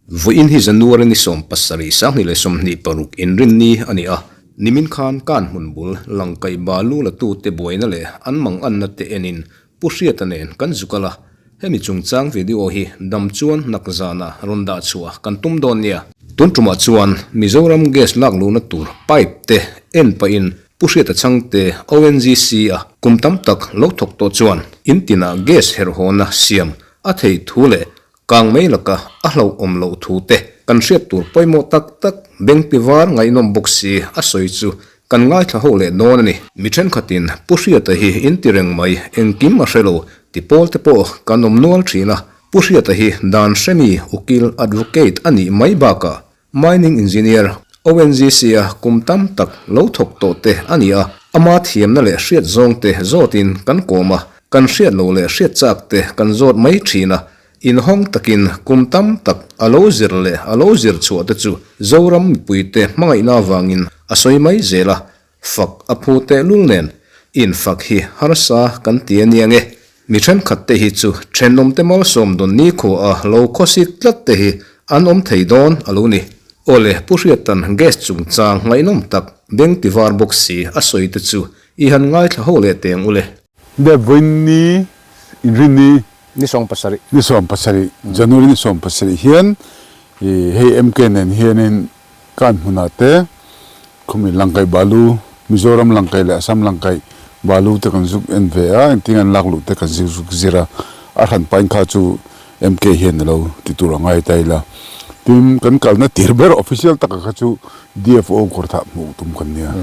Vawiin hi January ni 17 2026 inrinni a ni a, nimin khan kan hmun bul langkaih balu latute buaina leh an manganna te enin Pu Hriata nen kan zu kal a, hemi chungchang video hi dam chuan nak zana rawn dah chhuah kan tum dawn nia. Tun tumah chuan Mizoram gas lak luhna tur pipe te en pahin Pu Hriata chhangte ONGC a kum tam tak lo thawk tawh chuan in tinah gas herhawna siam a theih thu leh kang mai laka a hlauhawm loh thu te kan hriat tur pawimawh tak tak bengti var ngaihnawm bawk si a sawi chu Kan ngaithla ho leh dawn a ni. Mi thenkhatin Pu Hriata hi in ti reng mai, engkim a hre lo, ti pawl te pawh kan awm nual thin a. Pu Hriata hi dan hremi ukil, advocate, a nih mai bakah Mining Engineer, ONGC a kum tam tak lo thawk tawh te a ni a. Ama thiamna leh hriat zawng te zawtin kan kawm a, kan hriat lo leh hriat chak te kan zawt mai thin a. Inhawng takin kum tam tak a lo zir leh a lo zir chhuah te chu Zoram mipuite hmangaihna avangin a sawi mai zel a, fak a phu tehlul nen infak hi harsa kan ti a nia nge. Mi thenkhat te hi chu thenawmte malsawm dawn nikhua a lo khawsik tlat te hi an awm thei dawn a lo ni. Awle Pu Hriatan gas chungchang ngaihnawm tak beng ti var bawk si a sawi te chu i han ngaithla ho leh teng ule. Nde vawiin inrinni. Ni 70. Ni 70, January ni 70 hian i hei MK nen hianin kan hmunah te khumi Langkaih Balu, Mizoram Langkaih leh Assam Langkaih Balu te kan zuk en ve a, engtin an lak luh te kan zuk zir a, a hran pain kha chu MK hian a lo ti tur a ngai ta ila. Tin, kan kalna tir ber official taka kha chu DFO kawrthah hmuh tum kan nia.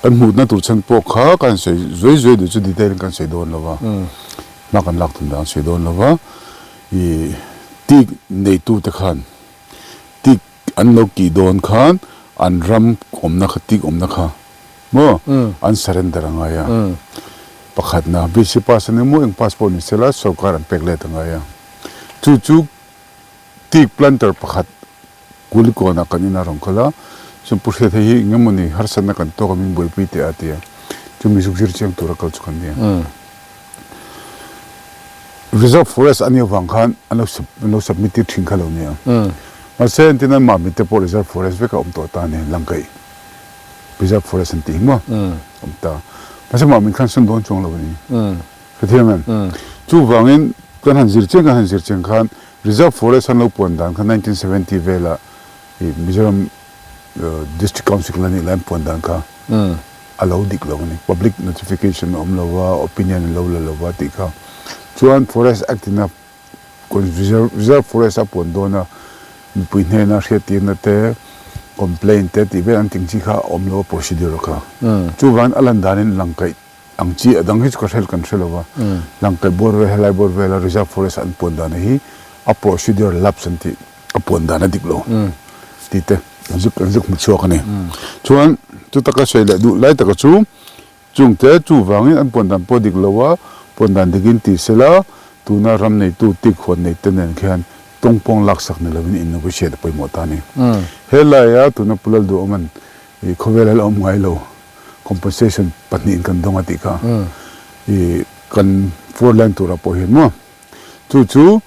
Kan hmuhna tur chhan pawh kha kan sawi zuai zuai duh chu detail in kan sawi dawn lo va, hma kan lak tum dan sawi dawn lo va. Ih tik neitute khan tik an lo kih dawn khan an ram awmna kha tik awmna kha maw an surrender a ngai a. Pakhatna BC pass a ni maw eng pass pawh ni sela sorkar an pek let a ngai a. Chu chu tik planter pakhat Kulikawnah kan ina rawn kal a, chuan Pu Hriat hei hi eng emaw ni harsatna kan tawk a min buaipui teh a ti a, chu mi zuk zir chiang tura kal chu kan ni a. Reserve Forest a nih avang khan an lo an lo submit tir thin kha lo ni a. Mahse entirna Mamit te pawh Reserve Forest vek a awm tawh ta a ni, Langkaih Reserve Forest an tih hi maw awm ta. Mahse Mamit khan sawn dawn chuang lo a ni. Hrethiam em? Chuvangin kan han zir chiang kan han zir chiang khan Reserve Forest an lo puan dan kha 1970 vela i Mizoram District Council la nih lai an puan dan kha a lo dik lo a ni. Public notification a awm lo va, opinion an lo la lo va tih kha. Chuan Forest Act ina Reserve Forest a puan dawn a mipui hnena hriattirna te, complaint te tih vel an ting chi kha a awm lo a procedure kha. Chuvangin a lan danin langkaih Ang chi a dang hi chu ka hrel kan hre lo va, Langkaih bawr vel helai bawr vela reserve forest an puan dan hi a procedure lapse an tih a puan dan a dik lo tih te an zuk an zuk hmu chhuak a ni. Chuan chuta ka sawi leh duh lai taka chu chungte chuvangin an puan dan pawh dik lo a, puan dan dikin ti sela tuna ram neitu tik huan nei te nen khian tawngpawng laksak ni lovin in negotiate a pawimawh ta a ni. Helaia tuna Pu Lalduhawma'n khawvel a la awm ngai lo. Compensation pahnihin kan dawng a tih kha i kan four line turah pawh hian maw chu chu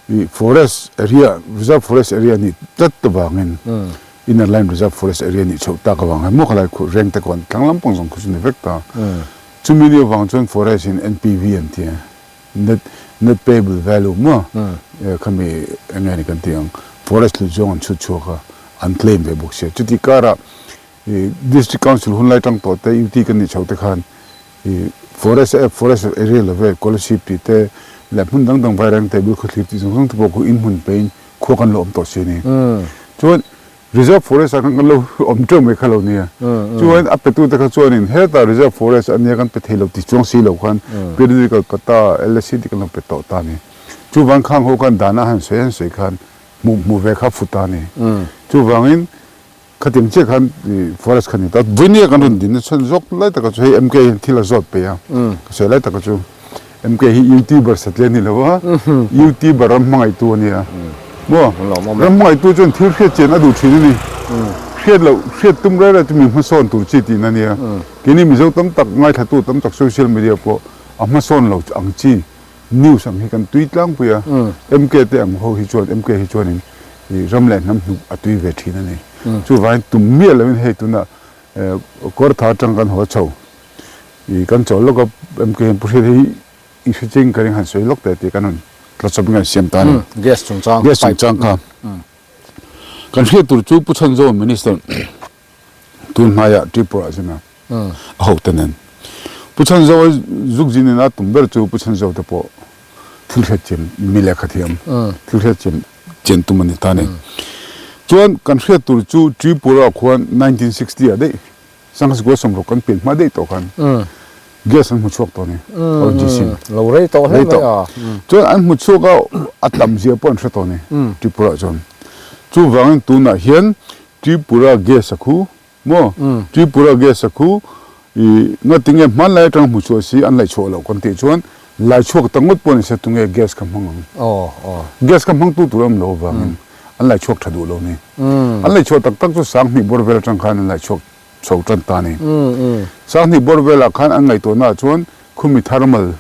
i forest area reserve forest area nih tlat avangin inner line reserve forest area nih chhoh tak avang hian maw khalai khu reng te kawn thlang lampang zawng khu chu ni vek ta chumi ni avang chuan forest in N_P_V an ti a net net payable value maw khami eng nge ni kan tih ang forest hlut zawng an chhut chhuak a an claim ve bawk sia chuti karah I District Council hun lai tang tawh te UT kan nih chho te khan i Forest Forest area la vel Kolasib tih te leh hmun dang dang Vaireng te Bilkhawthlir tih zawng zawng te pawh khu in hmun peiin khua kan lo awm tawh si a ni. Chuan Reserve Forest ah khan kan lo awm teuh mai kha lo nia. Chuan a petu te kha chuanin hetah Reserve Forest a nia kan pe thei lo ti chuang si lo khan Periodical Patta LSC tih kan lo pe tawh ta a ni. Chuvang khang ho khan dan a han sawi han sawi khan hmuh hmuh ve kha fut ta a ni. Chuvangin Khatim chiah khan forest kha ni ta. Vawinia kan rawn din a chhan zawk lai taka chu hei MK hian thil a zawt peih a. Ka sawi lai taka chu MK hi YouTuber satliah a ni lo a, YouTuber ram hmangaihtu a ni a. Maw? Ram hmangaihtu chuan thil hriat chian a duh thin a ni. Hriat loh, hriat tum reng reng chu mi hmasawn tur chi tihna a ni a. Keini Mizo tam tak, ngaithlatu tam tak social media pawh A hmasawn lo ang chi news ang hi kan tui tlangpui a, MK te ang ho hi chuan MK hi chuanin ih ram leh hnam hnuk a tui ve thin a ni. Chuvangin tum miah loin hei tunah Kawrtha atang kan haw chho ih kan chawl lawk a MK hian Pu Hriat hi i hre ching ka ring han sawi lawk teh tih kan rawn tla chawp in kan siam ta a ni. Gas chungchang Gas chungchang kha kan hriat tur chu Pu Chhanzawm Minister Tun hmaiah Tripura zin a a hote nen Pu Chhanzo zuk zin in a tum ber chu Pu Chhanzo te pawh thil hriat chian mi lehkha thiam thil hriat chian chian tum a ni ta a ni. Chuan kan hriat tur chu Tripura khuan 1960 ah daih Sangha sawmruk kan pian hma daih tawh khan gas an hmu chhuak tawh a ni ONGC in. Lo rei tawh hle mai a. Chuan an hmu chhuak a a tam zia pawh an hre tawh a ni Tripura chuan. Chuvangin tunah hian Tripura gas a khu maw? Tripura gas a khu i ngatinge hmanlai atanga hmu chhuah si an laihchhuah loh kan tih chuan laichhuak ta ngawt pawh ni se tunge gas kha hmang ang? Gas kha hmangtu tur an awm loh avangin an laichhuak tha duh lo ni. An laichhuah tak tak chu Sanghnih bawr vel atang khan an laichhuak chho tan ta ni. Sanghnih bawr velah khan an ngaihtuahna ah chuan khumi thermal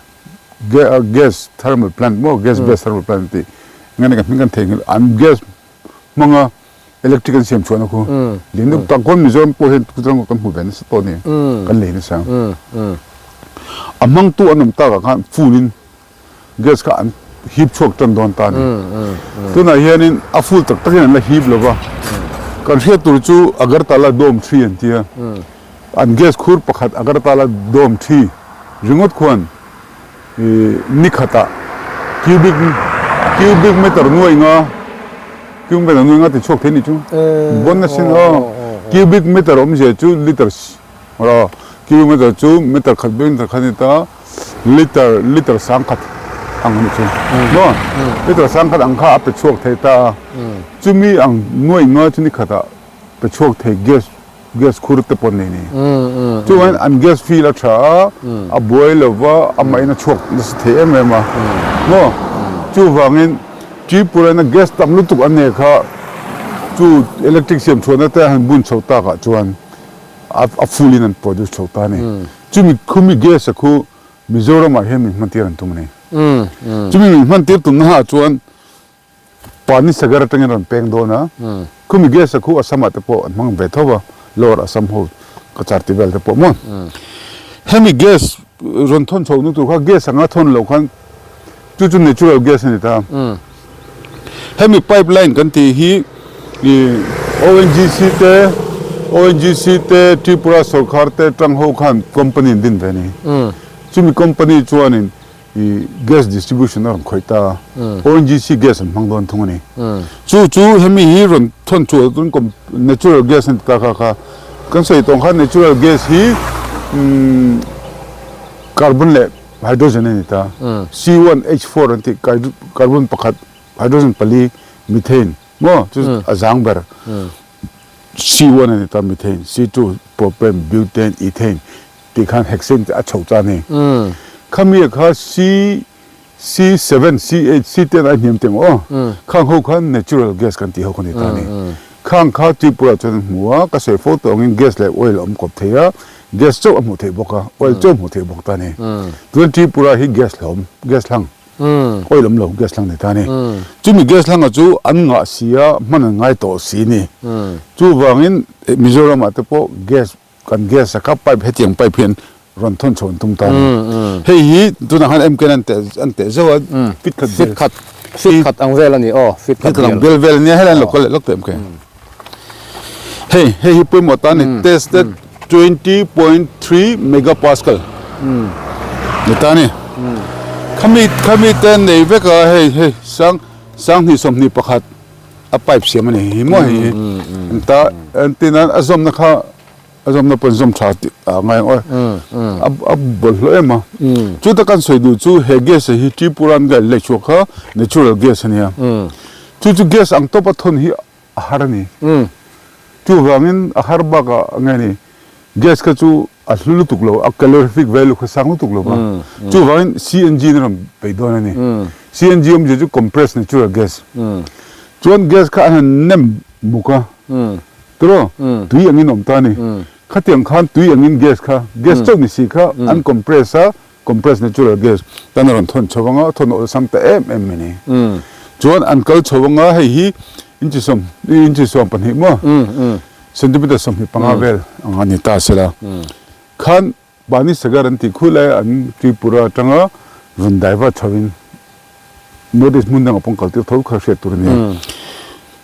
gas thermal plant maw gas based thermal plant an tih engemaw hming kan theihnghilh an gas hmanga Electric an siam chhuahna khu lian deuh tak khawn Mizoram pawh hian Gujarat kan hmu ve nasa tawh a ni kan lei nasa a hmangtu an awm takah khan full in gas kha an hip chhuak tan dawn ta a ni tunah hianin a full tak takin an la hip lo va kan hriat tur chu Agartala dome thi an tia an gas khur pakhat Agartala dome thi ringawt khuan Ni khatah cubic cubic meter nuai nga cubic meter nuai nga ti chhuak thei ni chu bon na sin aw cubic meter awmzia chu liter aw cubic meter chu meter khat meter khat ni ta liter liter sang khat ang ani chu maw liter sang khat ang kha a pe chhuak thei ta a chumi ang nuai nga chu ni khatah pe chhuak thei gas Gas khur te pawh nei ni. Chuan an gas fill a tha a, a buai lo va, amahin a chhuak nasa thei em em a. Maw? Chuvangin Tripura-in a gas tam lutuk an nei kha chu electric siam chhuahna te han bun chho takah chuan a full in an produce chho ta a ni. Chumi khumi gas a khu Mizoramah hian min hmantir an tum a ni. Chumi min hmantir tumna ah chuan Pani Sagar atangin rawn peng dawn a, khumi gas a khu Assam ah te pawh an hmang ve tho va, Lower Assam ho Cachar tih vel te pawh maw. Hemi gas rawn thawn chho nu tur kha gas anga thawn loh khan chu chu natural gas a ni ta. Hemi pipe line kan tih hi ONGC te ONGC te Tripura sorkar te tang ho khan company an din ve a ni. Chumi company chuanin I gas distribution a rawn khawih ta a, ONGC gas an hmang dawn thung a ni. Chu chu hemi hi rawn thawn chhuah dawn kawm natural gas an ti ta kha kha. Kan sawi tawng khan natural gas hi carbon leh hydrogen a ni ta. C1H4 an tih carbon pakhat hydrogen pali methane maw chu a zang ber. C1 a ni ta methane, C2 propane, butane, ethane. Tih khan hexane te a chho ta a ni. Khami kha C C7, C8, C10 ai hniam teng aw. Khang ho khan natural gas kan tih ho kha ni ta a ni. Khang kha Tripura chuan an hmu a, ka sawi fo tawh angin gas leh oil a awm kawp thei a, gas chauh a hmuh theih bawk a, oil chauh a hmuh theih bawk ta a ni. Chuan Tripura hi gas hlawm, gas hlang, oil awm lo, gas hlang ni ta a ni. Chumi gas hlanga chu an ngah si a, hman an ngai tawh si ni. Chuvangin Mizoramah te pawh gas Kan gas a kha pipe hetiang pipe hian rawn thawn chho an tum ta a ni. Hei hi tunah khan MKN an teh an teh zauh a fit khat Fit khat fit khat ang vel a ni aw fit khat vel. Fit khat ang vel vel a nia helai an lo kal leh lawk teh MK. Hei hei hi pawimawh ta a ni tested 20.3 megapascal ni ta a ni. Khami khami te an nei vek a hei hei sang sanghnih 21 A pipe siam a ni hi maw hei hi an ta entin a zawmna kha a zawmna pawn zawm tha tih a ngai ang aw a bawlhhlawh em a chuta kan sawi duh chu he gas hi Tripura an lei chhuak kha natural gas a nia chu chu gas ang tawp a thawn hi a har a ni chuvangin a har bakah nge ni Gas kha chu a hlu lutuk lo, a calorific value kha sang lutuk lo va. Chuvangin CNG in a rawn peih dawn a ni. CNG awmzia chu compressed natural gas. Chuan gas kha an han nem muk a, tiraw? Tui angin a awm ta a ni. Khatiang khan tui angin gas kha, gas chauh ni si kha an compress a. Compressed natural gas, tan a rawn thawn chho anga, a thawn awlsam ta em em mai ni. Chuan an kal chho anga hei hi inchi sawm, inchi 12 maw? Centimeter 25 vel ang a ni ta sela. Khan Pani Sagar an tih khu lai an Tripura atanga rawn divert chho in North East hmun dangah pawh an kal tir tho kha hriat tur a nia.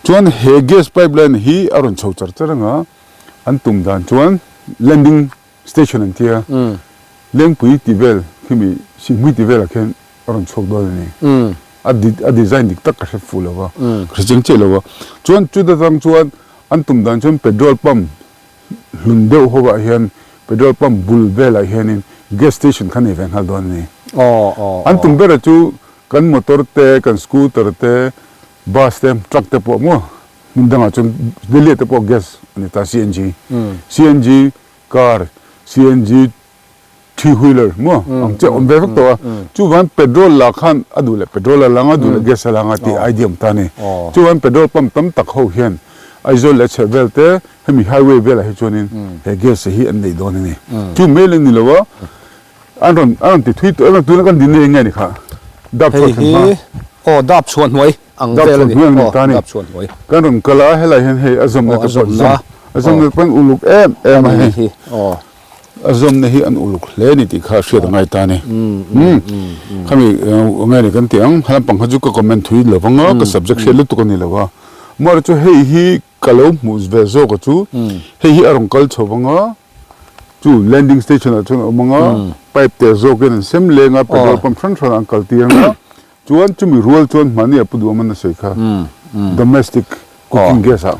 Chuan he gas pipeline hi a rawn chho char char anga an tum dan chuan landing station an tia Lengpui tih vel khimi Sihhmui tih velah khian a rawn chhuak dawn a ni. A a design dik tak ka hre fuh lo va, ka hre chiang chiah lo va. Chuan chuta tang chuan an tum dan chuan petrol pump hlun deuh ho ah hian petrol pump bul velah hianin gas station kha nei ve nghal dawn a ni. An tum bera chu kan motor te, kan scooter te, bus te, truck te pawh maw hmun dangah chuan Delhi ah te pawh gas a ni ta CNG, CNG car, CNG Three wheeler maw ang chiah awm ve vek tawh a, chuvang petrol lah khan a duh leh petrol a lang a, duh leh gas a lang a tih idea awm ta a ni. Chuvang petrol pump tam tak ho hian Aizawl leh chheh vel te hemi highway velah hi chuanin he gas hi an neih dawn a ni. Chu mai ni lo a, an rawn an rawn ti thui tawh em a, tuna kan dinna eng nge a ni kha? Dap chhuah thlen hma. Hei hi aw dap chhuah hnuai. Ang vel a ni. Aw, dap chhuan hnuai. Kan rawn kal a, helai hian hei a zawmna te pawh zawm. A zawmna te pawh an uluk em em a hei. A zawmna hi an uluk hle a ni tih kha hriat a ngai ta a ni. Khami nge ni kan tih ang, helampang kha chu ka comment thui lo vang a, ka subject hriat lutuk a ni lo a. Amaherawhchu chu hei hi ka lo hmuh ve zawk a chu, hei hi a rawn kal chho vang a, chu landing station ah chuan a awm ang a, pipe te zawkin an sem leng a, petrol pump hrang hrangah an kal tir ang a, Chuan chumi rual chuan hmani a pu duh awm an a sawi kha domestic cooking gas ah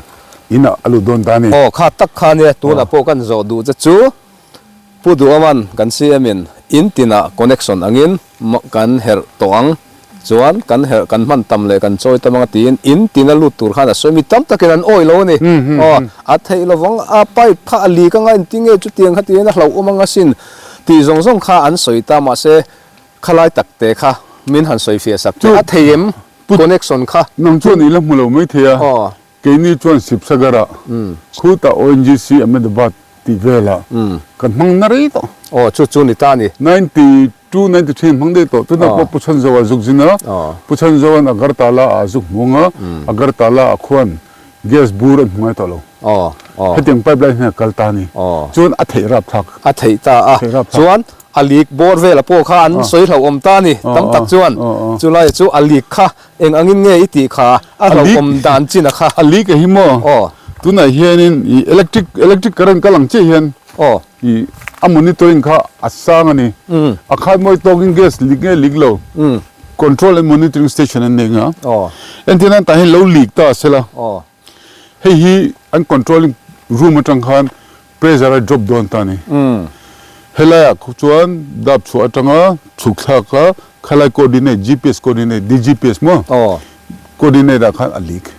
in ah a lut dawn ta a ni. Aw kha tak kha nia tunah pawh kan zawh duh che chu Pu Duhawman kan CM in in tinah connection angin kan herh tawh ang chuan kan herh kan hman tam leh kan chawi tam anga tiin in tina lut tur khan a sawi mi tam takin an awih lo a ni. Aw a theih lovang a pipe kha a leak anga engtinge chutiang kha tiin a hlauhawm anga sin tih zawng zawng kha an sawi ta mahse Khalai tak te kha min han sawi fiah sak teh a thei em connection kha. Nang chuan i la hmu lo mai thei a, keini chuan Sibsagar ah khutah ONGC Ahmedabad tih velah kan hmang na rei tawh. Aw chu chu ni ta a ni. 92, 93 an hmang daih tawh. Tunah pawh Pu Chhanzoa zuk zin a, Pu Chhanzoa'n Agartala ah a zuk hmung a, Agartala ah khuan gas bur an hmu ngai tawh lo. Hetiang pipeline hian a kal ta a ni. Chuan a theih rapthlak. A theih ta a. Chuan A leak bawr vela pawh kha an sawi hlauhawm ta a ni, tam tak chuan. Chulai chu a leak kha eng angin nge i tih kha a hlauhawm dan chin a kha. A leak a hi maw? Tunah hianin i electric electric current kal ang chiah hian i a monitoring kha a sang a ni. A khat mawi tawkin gas leak nge leak lo control and monitoring station an nei nga. Entirnan tah hian lo leak ta sela hei hi an controlling room atang khan Pressure a drop dawn ta ni. Helaiah khu chuan dap chhuah atanga chhuk thlak a khalai coordinate GPS coordinate DGPS maw coordinate ah khan a leak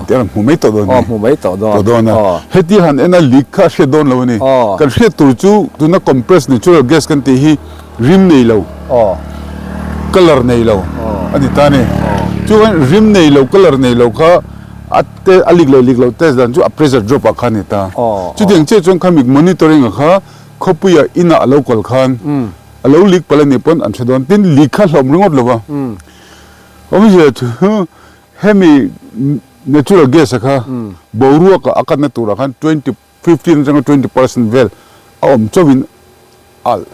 tih a rawn hmu mai tawh dawn ni. Hmu mai tawh dawn. Tawh dawn a. Heti han en a leak kha a hriat dawn lo a ni. Kan hriat tur chu tuna compressed natural gas kan tih hi rim nei lo, colour nei lo a ni ta a ni. Chuan rim nei lo colour nei lo kha a te a lik leh lik loh test dan chu a pressure drop ah khan a ni ta. Chutiang chiah chuan khami monitoring ah kha khawpuia inah a lo kal khan a lo lik palh a nih pawn an hre dawn. Tin lik kha hlawm ringawt lo va. Awmzia chu hemi natural gas ah kha boruak ah a katna turah khan 20 15 atanga 20 percent vel a awm chauhin a alh.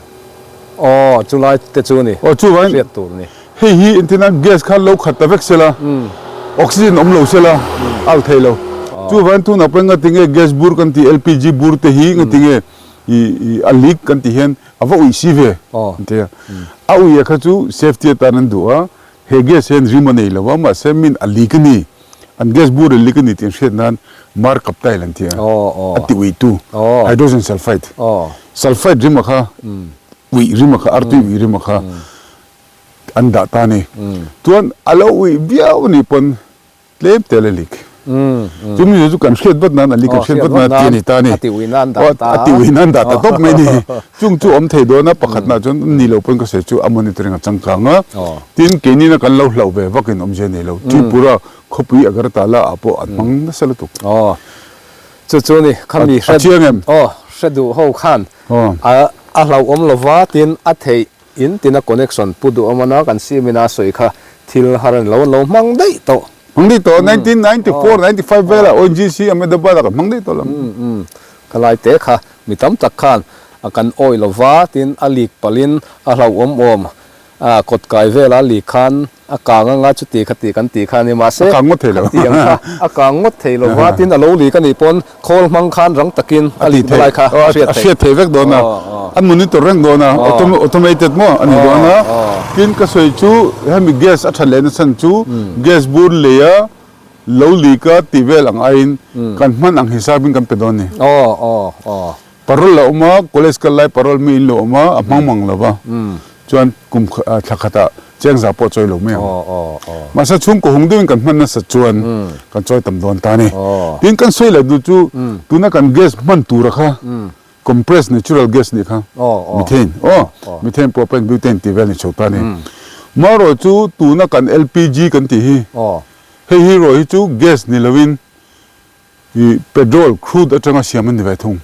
Aw, chulai te chu ni. Aw, chuvangin hriat tur ni. Hei hi entirna gas kha lo khat ta vek sela, oxygen awm lo sela a alh thei lo. Chuvangin tunah pawh ngatinge gas bur kan tih LPG bur te hi ngatinge i a leak kan tih hian a va uih si ve an ti a. A uih a kha chu safety atan an duh a, he gas hian rim a nei lo a, mahse min a leak a ni. An gas bur a leak a ni tih an hriat nan mar kap tail an ti a, a ti uittu hydrogen sulfide, sulfide rim a kha uih rim a kha artui uih rim a kha an dah ta a ni. Chuan a lo uih viau a nih pawn tlem te a la leak. Chumi chu kan hriat vat nan a leak kan hriat vat nan tih a ni ta a ni. A ti uih nan dah ta. A ti uih nan dah ta tawp mai a ni. Chung chu awm thei dawn a, pakhatna chuan ni lo pawn ka sawi chu a monitoring a changkang a. Tin, keinina kan lo hlauh ve vakin awmzia nei lo. Tripura khawpui Agartala ah pawh an hmang nasa lutuk. Aw, chu chu ni, khami hre, a chiang em? Aw, hre duh ho khan a hlauhawm lova, tin a theih. In tina connection pu duh awm ana kan sim ina a sawi kha thil har a ni lo an lo hmang daih tawh. Hmang daih tawh, 1994, 95 velah ONGC Ahmedabad ah kan hmang daih tawh lam. Ka lai te kha mi tam tak khan a kan awih lo va tin a leak palhin a hlauhawm awm a kawt kai vela leak khan A kang anga chuti khati kan tih kha a ni. Mahse, A kang ngawt thei lo. khatiang kha a kang ngawt thei lo va, tin a lo lik a nih pawn khawl hmang khan rang takin a lik na lai kha a hriat theih. A hriat theih vek dawn a, an monitor reng dawn a, automated maw a ni dawn a. Tin ka sawi chu hemi gas a that lehna chhan chu gas bur leia lo lik a tih vel ang aiin kan hman ang hisapin kan pe dawn a ni. Parole a awm a, college kal lai parole mi in lo awm a, a hmang mang lo va, chuan kum thla khatah chengza pawh chawi lo mai ang. Mahse chhungkaw hung deuhin kan hman nasa chuan kan chawi tam dawn ta a ni. Tin kan sawi leh duh chu tuna kan gas hman tura kha compressed natural gas nih kha methane aw methane propane butane tih vel ni chho ta a ni. Marawh chu tuna kan LPG kan tih hi hei hi erawh hi chu gas ni loin I petrol crude atanga siam a ni ve thung.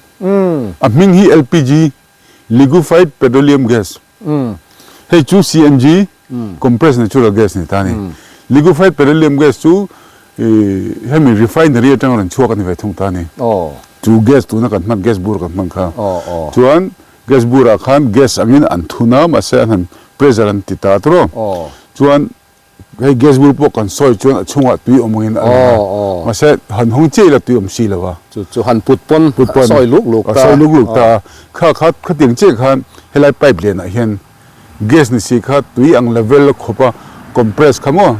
A hming hi LPG, Liquefied Petroleum Gas. Hei chu CNG, Compressed Natural Gas ni ta a ni. Liquefied Petroleum Gas chu hemi refinery atanga rawn chhuak a ni ve thung ta a ni. Chu gas tuna kan hman, gas bur kan hman kha. Chuan gas burah khan gas angin an thun a, mahse an han pressure an ti ta a tawh. Chuan Hei gas bur pawh kan sawi chuan a chhungah tui awm angin a lang a, mahse han hawng chiah ila tui awm si lo a. Chu chu han put pawn a sawi luk luk ta. A sawi luk luk ta a, kha kha khatiang chiah khan helai pipe lianah hian gas ni si kha tui ang level a khawp a compress kha maw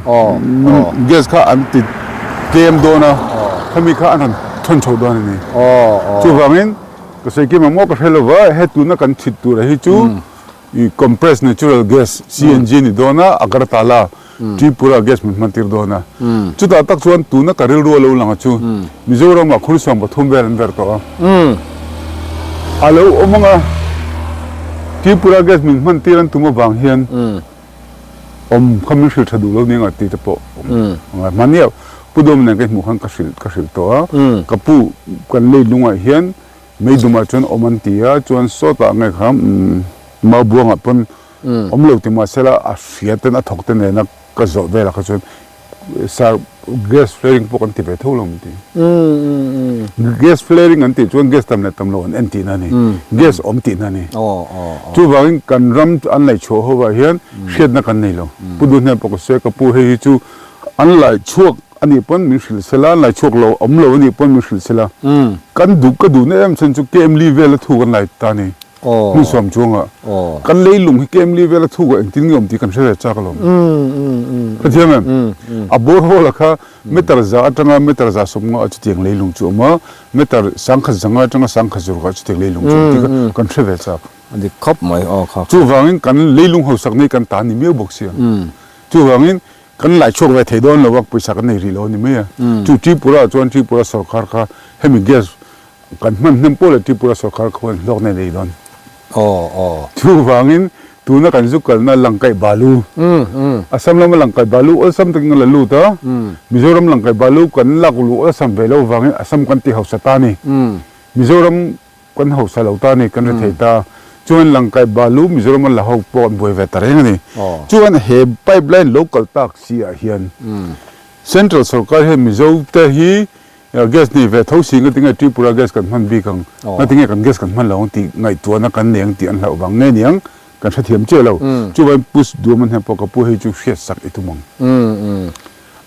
gas kha an ti tlem dawn a, khami kha an han thawn chho dawn a ni. Chuvangin ka sawi kim ang maw ka hre lo va, he tuna kan chhit tur a hi chu I compressed natural gas, CNG, ni dawn a, Agartala, Tripura gas min hman tir dawn a. Chutah tak chuan tuna ka rilru a lo lang a chu Mizoramah Khursuang pathum vel an ver tawh a. A lo awm ang a, Tripura gas min hman tir an tum avang hian awm kha min hrilh tha duh lo nia nga tih te pawh awm a ngai. Hmania Pu Dawm nen ka hmuh khan ka hrilh ka hrilh tawh a, ka pu kan leilungah hian Meidumah chuan awm an ti a, chuan sawtah nge kha Maubuangah pawn awm lo ti mahsela a hria ten a thawk te nena ka zawh velah kha chuan sir gas flaring pawh kan ti ve tho lo min ti. Gas flaring an tih chuan gas tam leh tam lo an en tihna a ni, gas awm tihna a ni. Chuvangin kan ram an laihchhuah hovah hian hriatna kan nei lo. Pu Duhne pawh ka sawi a, ka pu hei hi chu an laihchhuak A nih pawn min hrilh sela, an lai chhuak lo, awm lo a nih pawn min hrilh sela. Kan duh, ka duhna em chhan chu KMli vela thu kan lai ta ni. Hmun suam chuangah. Kan leilung hi KMli vela thu kha engtin nge awm tih kan hre ve chak alawm. Ka thiam em? A borehole kha meter za atanga meter za sawmnga ah chutiang leilung chu a awm a, meter sangkhat zanga atanga sangkhat zawrhah chutiang leilung chu a awm tih kha kan hre ve chak. A dik khawp mai aw kha. Chuvangin kan leilung hausak nei kan ta ni miau bawk sia. Chuvangin Kan lai chhuak ve thei dawn lo a, pawisa kan nei rih lo a ni mai a. Chu Tripura chuan Tripura sorkar kha hemi gas kan hman hnem pawh leh Tripura sorkar khuan hlawk nei nei dawn. Chuvangin tuna kan zu kalna Langkaih Balu, Assam lama Langkaih Balu awlsam takin kan la lut a, Mizoram Langkaih Balu kan lak luh awlsam ve lo vangin Assam kan ti hausa ta a ni. Mizoram Kan hausa lo ta a ni, kan rethei ta. Chuan Langkai Balu Mizoram a la ho pawh an buai ve ta reng a ni. Chuan he pipeline lo kal tak si ah hian Central sorkar hian Mizo te hi gas nei ve tho si ngatinge Tripura gas kan hman bik ang, ngatinge kan gas kan hman lo ang tih ngaihtuahna kan nei ang tih an hlauh vang nge niang kan hrethiam chiah lo. Chuvangin Pu Duaman hian pawh ka pu hei chu hriat sak i tum ang.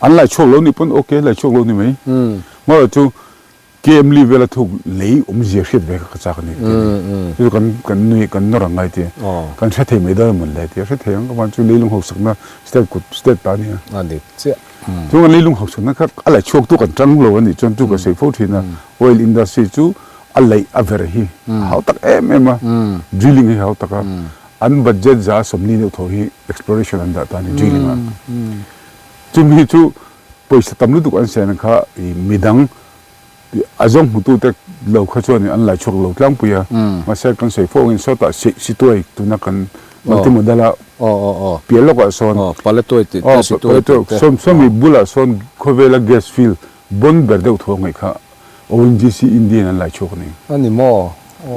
An lai chhuak lo nih pawn ok lai chhuak lo ni mai. Marawh chu KM Lee vela thuk lei awmzia hriat ve kha ka chak a ni ka ti a ni. Chu chu kan kan nui kan nawr ang ngai ti. Kan hre thei mai dawn emawn le ti a hre thei ang ka van chu leilung hausakna state kut state ta a ni a. A dik chiah. Chu kan leilung hausakna kha a laih chhuak tu kan tang lo a nih chuan chu ka sawi fo thin a. Oil industry chu a laih a ver hi a hau tak em em a. Drilling hi a hau tak a. An budget za 40 deuh thaw hi exploration an dah ta a ni drilling ah. Chumi chu Pawisa tam lutuk an sen kha i midang a zawng hmutute lo kha chuan an lai chhuak lo tlangpui a, mahse kan sawi fo angin sawtah Situai tuna kan multimodal a piah lawkah sawn sawmi bulah sawn khawvela gas field bawn ber deuh tho ngaih kha ONGC India in an lai chhuak a ni.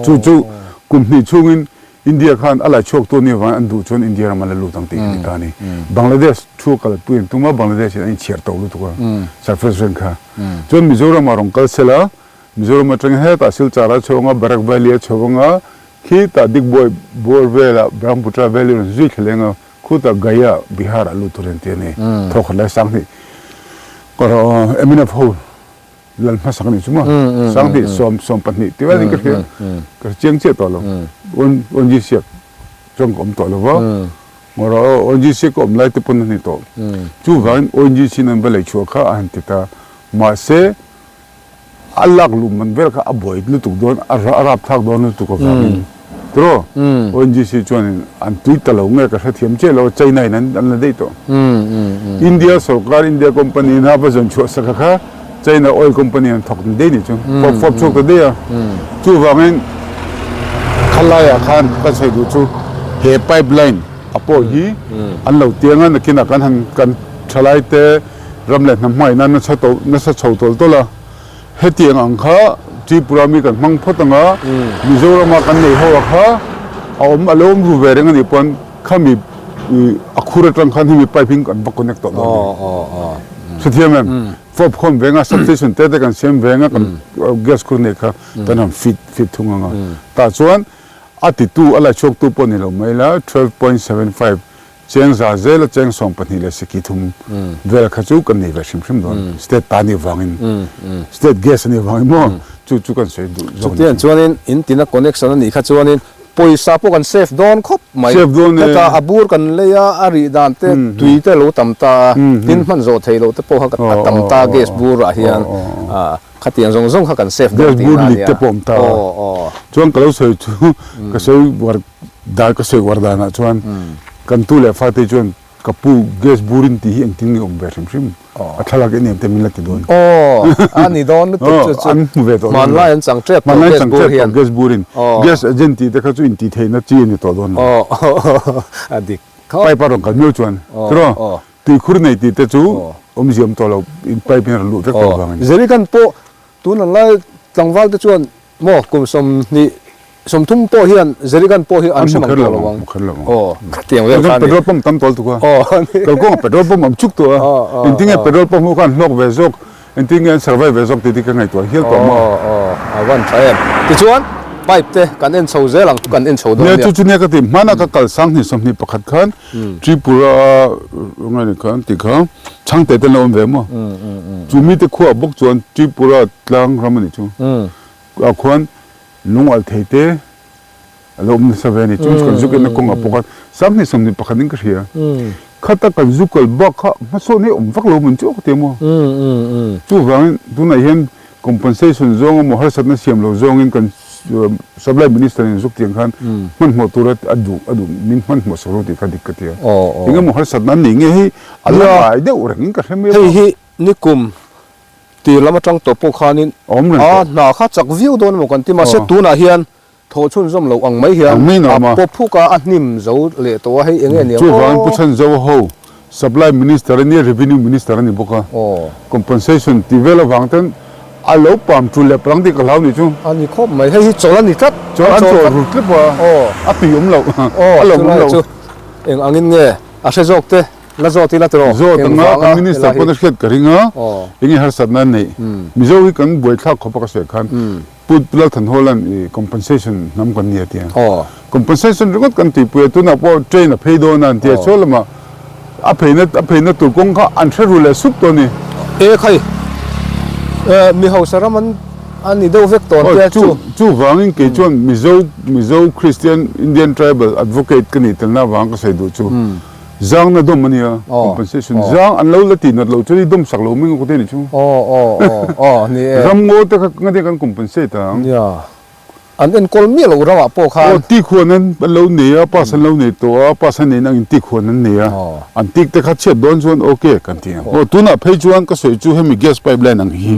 Chu chu kum hnih chhungin. India khan a laichhuaktu anih avangin an duh chuan India ram an la lut ang tih kha ni ta a ni. Bangladesh thu a kalpui an tum a, Bangladesh in an inchhiar to lutuk a, surface reng kha. Chuan Mizoram ah rawn kal sel a, Mizoram atangin hetah Silchar a chho ang a, Barak Valley a chho ang a, khitah Digboi bawr velah Brahmaputra Valley rawn zui thla leng a, khutah Gaya, Bihar ah lut tur an ti a ni. Thawkhat lai Sanghnih mnf ho lal hmasak a nih chu maw? 2000 18 tih velin ka hria, ka hre chiang chiah tawh lo. ONGC ah chuan ka awm tawh lo va, ngaw ONGC ka awm lai te pawn a ni tawh. Chuvangin ONGC in an va lei chhuah kha a han ti ta. Mahse, a lak luh man vel kha a buai lutuk dawn, a rapthlak dawn lutuk avangin tiraw ONGC chuanin an tui ta lo nge ka hrethiam chiah lo, China in an la daih tawh. India sorkar, India company in a va zawn chhuah sak a kha China oil company an thawk ni daih nih chu, fawp fawp chhuak ta daih a. Chuvangin khalaiah khan ka sawi duh chu he pipeline a pawh hi an lo tiang a, nakinah kan han kan thalai te ram leh hnam hmangaihna nasa to nasa chho tawlh tawlh a. Hetiang ang kha Tripura mi kan hmang phawt ang a, Mizorama kan nei ho a kha a awm a lo awm ru ve reng a nih pawn khami a khur atang khan hemi pipe in kan va connect tawh dawn a ni. Hrethiam em? Fawp khawm veng a, substation te te kan siam veng a, kan gas khur neih kha kan han fit fit thung ang a. Tah chuan a titu a laichhuaktu pawh ni lo mai la 12.75 Cheng za zela cheng 12 leh seki thum vel kha chu kan nei ve hrim hrim dawn. State ta nih vangin, state gas a nih vangin maw chu chu kan sawi duh zawk a ni. Chutiang chuanin in tina connection a nih kha chuanin pawisa pawh kan save dawn khawp mai. Save dawn e. Heta a bur kan lei a, a rih dan te tui te lo tam ta a, tin hman zawh theih loh te pawh kha a tam ta gas burah hian khatiang zawng zawng kha kan save dawn tihna a nia. Gas bur lik te pawh a awm ta a. Chuan ka lo sawi chu ka sawi war Dar ka sawi uar danah chuan kan tu leh fate chuan ka pu gas burin tih hi engtin nge awm ve hrim hrim a thlalak en em te min la ti dawn. Aw a ni dawn lutuk chu chu an hmu ve tawh dawn lo. Hmanlai an chang tep tawh gas bur hian. Gas burin gas agent tih te kha chu intih theihna chi a ni tawh dawn lo. Aw a dik khawp. Pipe a rawn kal miau chuan tiraw tuikhur nei tih te chu awmzia awm tawh lo pipe in a rawn luh vek tawh avangin. Jerrycan pawh tun lai tlangval te chuan Maw kum 20 30 pawh hian Jerrycan pawh hi an hre mang tawh lo ang. Aw khatiang vel kha a ni. Petrol pump tam tawlh tuk a. Kalkawngah petrol pump awm chuk tawh a. Engtin nge petrol pump ho khan hlawk ve zawk, engtin nge an survive ve zawk tih te ka ngaihtuah hial tawh maw. Aw aw a van tha em. Tichuan pipe te kan en chho zel ang chu kan en chho dawn nia. Nia chu chu nia ka ti. Hmana ka kal 2021 khan Tripura nge ni kha an tih kha Chhangte te an lo awm ve maw. Chu mite khuaah bawk chuan Tripura tlang ram a nih chu. Ah khuan lung alh thei te a lo awm nasa ve a ni. Chung chu kan zuk enna kawngah pawh khan 2021 in ka hria. Khata kan zu kal bak kha hmasawn hi a awm vak lo mawn chu ka ti a maw. Chuvangin tunah hian compensation zawng emaw harsatna siam lo zawngin kan supply minister in zuk tiang khan hmanhmawh tura a duh a duh min hmanhmawh sak lo tih kha dik ka ti a. Engemaw harsatna an nei nge hei a la ngai deuh rengin ka hre mai a. Hei hi nikum Tir lam atang tawh pawh khanin a hna kha chak viau dawn emaw kan ti mahse tunah hian thawh chhunzawm loh ang mai hian a pawp phuk a, a hnim zo leh tawh a, hei eng nge ni ang aw. Chuvangin Pu Chhanzo ho Supply Minister a nia, Revenue Minister a ni bawk a, compensation tih vel avang ten a lo pam tul leh palang tih ka hlau nih chu. A ni khawp mai, hei hi chawlh a ni tlat. Chawlh an chawlh rut tlep a, a tui awm loh, a lawm awm loh. Eng angin nge a hre zawk te? La zawt ila tiraw? Zawt anga kan minister pawn a hriat ka ring a, enge harsatna an neih? Mizo hi kan buaithlak khawp a ka sawi khan Pu Lalthanhawla'n i compensation hnam kan ni a ti a. Compensation ringawt kan tuipui a, tunah pawh train a phei dawn a an ti a, saw lamah a pheina a pheina tur kawng kha an hre ru leh sup tawh a ni. E khai, mi hausa ram an a ni deuh vek tawh an tia chu. Chuvangin kei chuan Mizo Mizo Christian Indian Tribal Advocate ka nih telna avang ka sawi duh chu. Zangna dawm a nia, compensation zang an lo la tih nat loh chuan i dawm sak lo mai ngawt e nih chu. Aw aw aw aw ni e. Ram ngaw te kha ngati kan compensate ang. Nia, an enkawl miah loh ramah pawh khan. Aw tik huan an lo nei a, pass an lo nei tawh a, pass an neih nangin tik huan an nei a, an tik te kha chhiat dawn chuan ok kan ti ang. Aw tunah phei chuan ka sawi chu hemi gas pipeline ang hi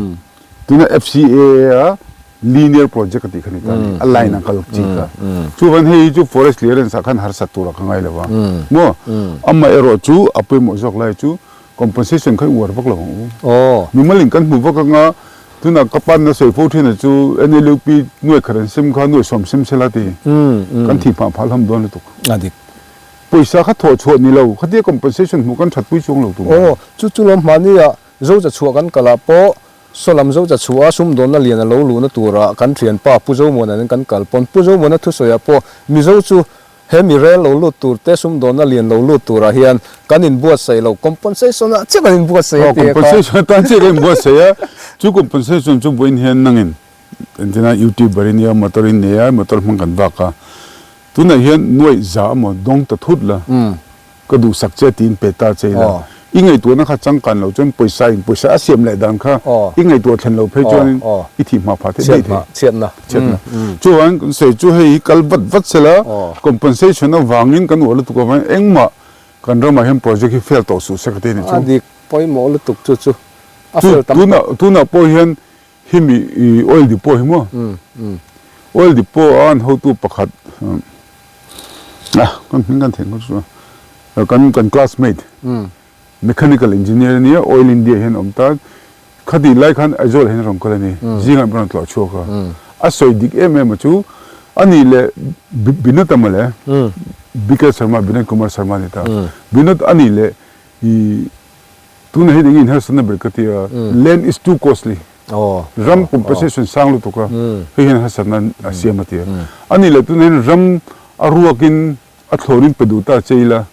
tuna FCAA a Linear project a tih kha ni ta a ni, a line a kal chi kha. Chuvan hei hi chu forest clearance ah khan harsat tur a ka ngai lo va maw? Amaherawh chu a pawimawh zawk lai chu compensation kha i uar vak lo ang u. Mimal in kan hmu vak anga. Tunah ka pan a sawi fo thin a chu NLUP nuai khat an sem kha nuai sawm sem sela ti. Kan thih hmah phah hlawm dawn lutuk. A dik. Pawisa kha thawh chhuah ni lo, khatia compensation hmuh kan that pui chuang lo tur. Aw, chu chu lawm hmahnia Zocha chhuah kan kal ah pawh Sawlam Zocha chhuah a sumdawnna lian a lo luhna turah kan thianpa Pu Zomuana nen kan kal pawn Pu Zomuana thusawi ah pawh Mizo chu He mi rel lo lut tur te, sumdawnna lian lo lut turah hian kan inbuatsaih lo, compensation ah chiah kan inbuatsaih a ti a kha. Compensation atan chiah kan inbuatsaih a, chu compensation chu vawiin hian nangin entirna youtuber i nia, motor i nei a, motor hmang kan vak a, tunah hian nuaih za emaw dawng ta thut la, ka duhsak che tiin pe ta che ila, I ngaihtuahna kha changkan loh chuan pawisa in pawisa a siam leh dan kha i ngaihtuah thlen loh phei chuanin i thih hma phah theih daih thei. Chhiatna. Chhiatna. Chuvangin kan sawi chu hei hi kal vat vat sela compensation avangin kan uar lutuk avangin engmah kan ramah hian project hi fail tawh suh se ka ti a ni chu. A dik pawimawh lutuk chu chu a fail tam tawh. Tunah pawh hian hemi oil depot hi maw oil depot a an hotu pakhat kan hming kan theih ngawt chu Kan kan classmate mechanical engineer a nia, Oil India hian a awm ta. Khatih lai khan Aizawl hian a rawn kal a ni, zingah min rawn tlawh chhuak a. A sawi dik em em a chu, a nih leh Binod a mawle, BK Sharma, Binod Kumar Sharma a ni ta. Binod a nih leh i tunah hian eng inharsatna ber ka ti a, land is too costly, ram compensation sang lutuk a, hei hian harsatna a siam a ti a. A nih leh tunah hian ram a ruakin A thlawrin pe duh ta che ila,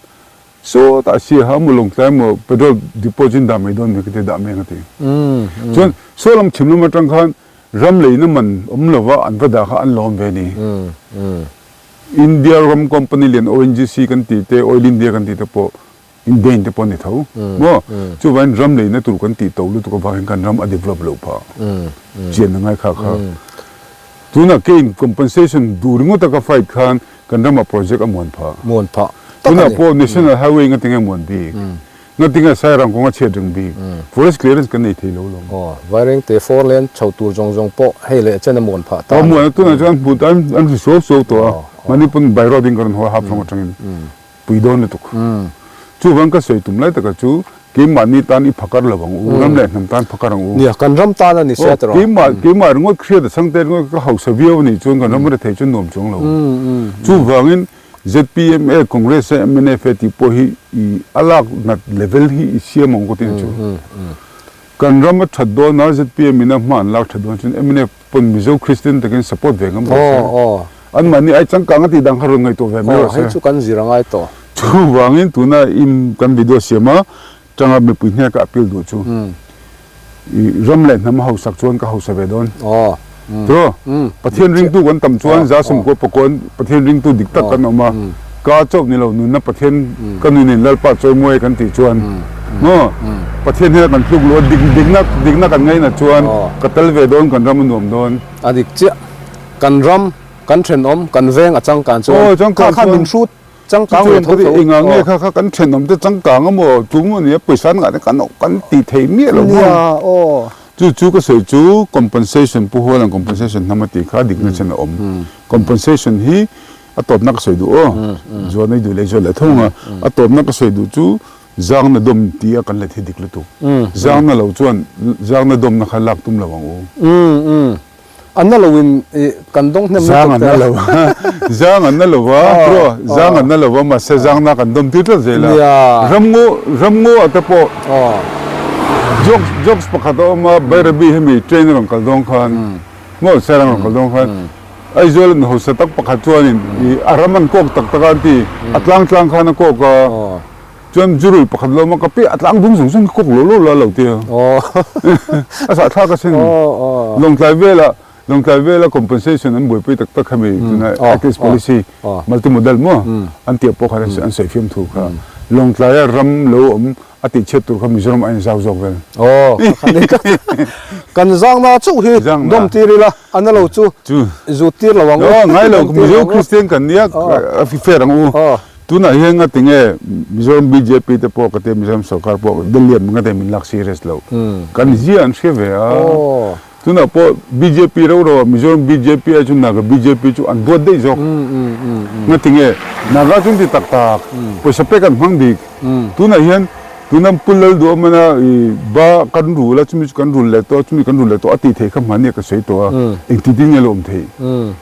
sawtah Siaha maw Lawngtlai maw petrol depot chu in dah mai dawn mi ka ti a, dah mai ang a ti. Chuan saw lam chhim lam atang khan ram leina man awm lova an va dah kha an lawm ve a ni. India ram company lian ONGC kan tih te, Oil India kan tih te pawh Indain te pawh a ni tho maw? Chuvangin ram leina tur kan tih to lutuk avangin kan ram a develop loh phah chian a ngai kha kha. Tunah keiin compensation duh ringawt a ka fight khan kan ramah project a muan phah. Muan phah tak a ni. Tunah pawh National Highway ngatinge muan bik, ngatinge Sairang kawnga chhiat reng bik, forest clearance kan nei thei lo lawm. Aw, Vairengte four lane chho tur zawng zawng pawh hei leh chen a muan phah ta a ni. Aw, muan a tunah chuan hmuh tan an hri suau suau tawh a, mahni pawn by road in ka rawn haw a half lawng atangin. Pui dawn lutuk. Chuvang ka sawi tum lai taka chu keimahni tan i phakar lo ang u, ram leh hnam tan phakar ang u. Nia, kan ram tan a ni sia tawh. Keimah, keimah ringawt hriat a chhangte ringawt ka hausa viau a nih chuan kan ram rethei chuan nuam chuang lo. Chuvangin zpm e, Congress e, mnf e tih pawh hi i a lak nat level hi i siam ang u ka ti chu. Kan ram a that dawn a, zpm in a hma an lak that dawn chuan mnf pawn Mizo Kristian takin support ve ngam rawh se. Anmahni ai changkang a tih dang kha rawn ngaihtuah ve mai rawh se. Hei chu kan zir a ngai tawh. Chuvangin tuna im kan video siam a tanga mipui hnena ka appeal duh chu i ram leh hnam a hausak chuan ka hausa ve dawn. Tiraw? Pathian ringtu kan tam chuan za sawmkua pakuan Pathian ringtu dik tak kan awm a, ka chauh ni lo nunna Pathian ka nunin Lalpa chawimawi kan tih chuan maw Pathian hian kan tluk luh a dik dikna dikna kan ngainat chuan ka tel ve dawn kan ram a nuam dawn. A dik chiah. Kan ram, kan thenawm, kan veng a changkan chuan kha kha min hrut changkang ve tho tho. Engah nge kha kha kan thenawm te changkang a maw chu maw nia pawisa an ngah te kan kan ti thei miah lo maw. Nia aw. Chu chu ka sawi chu compensation Pu Hualan compensation hnam a tih kha dikna chen a awm. Compensation hi a tawpna ka sawi duh aw. Zuan ei duh leh zuan leh tho ang a. A tawpna ka sawi duh chu zangna dawm tih a kan let hi dik lutuk. Zangna lo chuan zangna dawmna kha lak tum lo ang u. A na lo in kan dawng hnem lutuk te a. Zang an na lo a, tiraw? Zang an na lo a, mahse zangna kan dawm tir tlat zel a. Ramngaw, ramngaw ah te pawh jokes, jokes pakhat a awm a, Bairabi hemi train a rawn kal dawn khan, maw Sairang a rawn kal dawn khan, Aizawl in hausa tak pakhat chuanin a ram an kawk tak tak a an ti, a tlang tlang khan a kawk a, chuan zurui pakhat lo awm a, ka pi a tlang dung zawng zawng hi kawk lo lo la lo ti a, a sahthlak asin. Lawngtlai velah, Lawngtlai vela compensation an buaipui tak tak khami tuna Act East Policy multi modal maw an tih pawh khan an sawi fiam thu kha. Lawngtlaia ram lo awm a tih chhiat tur kha Mizoram a inzau zawk vel. Aw, kan zangna chauh hi dawm tir ila, a na lo chu zut tir lo ang u. Aw, ngai lo, Mizo Kristian kan nia, a fair ang u. Tunah hian nga tinge Mizoram bjp te pawh ka tia Mizoram sorkar pawh Delhi an nga te min lak serious lo. Kan zia an hria ve a. Tunah pawh bjp rau rau ah Mizoram bjp ai chuan Naga bjp chu an duat daih zawk. Nga tinge Naga chu an ti tak tak, pawisa pek an hmang bik. Tunah hian. Tuna Pu Lalduamana i ba kan rul a, chumi chu kan rul leh tawh a, chumi kan rul leh tawh a tih theih kha hmahni a ka sawi tawh a, engti ding nge lo awm theih?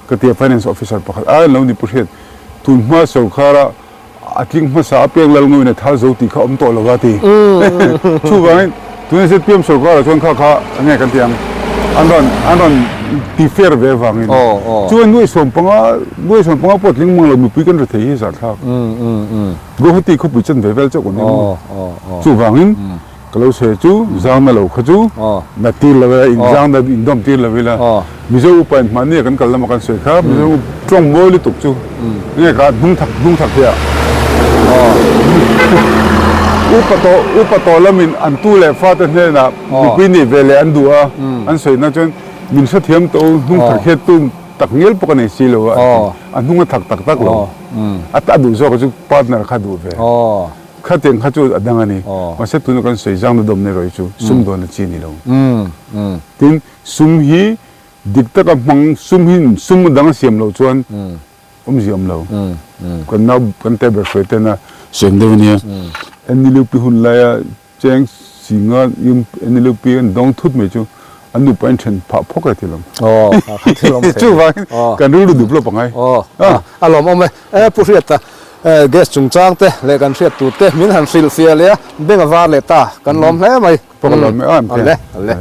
Ka ti a, Finance Officer pakhat a lo ni Pu Hriat, tun hma sorkara a tling hmasa apiang lal ngawin a thal zo tih kha awm tawh lo va ti. Chuvangin tuna zpm sorkarah chuan kha kha enge kan ti ang, an rawn an rawn ti fair ve avangin chuan nuai 15 nuai 15 pawh tling mang lo mipui kan ri thei hi zahthlak. Guwahati khawpui chanve vel chauh kan ni maw? Chuvangin ka lo sawi chu zangna lo kha chu na tir lo ila, inzangna indawm tir lo ila. Mizo upa in hmahni a kan kal lama kan sawi kha Mizo tawng mawi lutuk chu nge kha hnung thak hnung thak hi a upa tawh upa tawh lamin an tu leh fate hnenah mipui nih ve leh an duh a an sawina chuan min hrethiam tawh u hnung thak hian tu tak ngial pawh ka nei si lo a a hnung a thak tak tak lo. A ta duh zawk chu partner kha duh ve. Khatiang kha chu a dang a ni. Mahse tuna kan sawi zang na dawm na erawh hi chu sum dawn a chi ni lo. Tin, sum hi dik taka hmang sum hi sum a dang a siam loh chuan awmzia awm lo. Kan nau kan te ber hruai tena sawi ang deuh a nia. NLUP hun laia Cheng Singa NLUP an dawng thut mai chu an nupa in then phah phawk e thil awm. Aw, kha thil awm thei. Chuvangin kan rilru develop a ngai. Aw, a lawm awm e. E Pu Hriata, gas chungchang te leh kan hriat tur te min han hrilh fiah leh a, beng a var leh ta, kan lawm hle mai. Pawh ka lawm e, Awle, awle.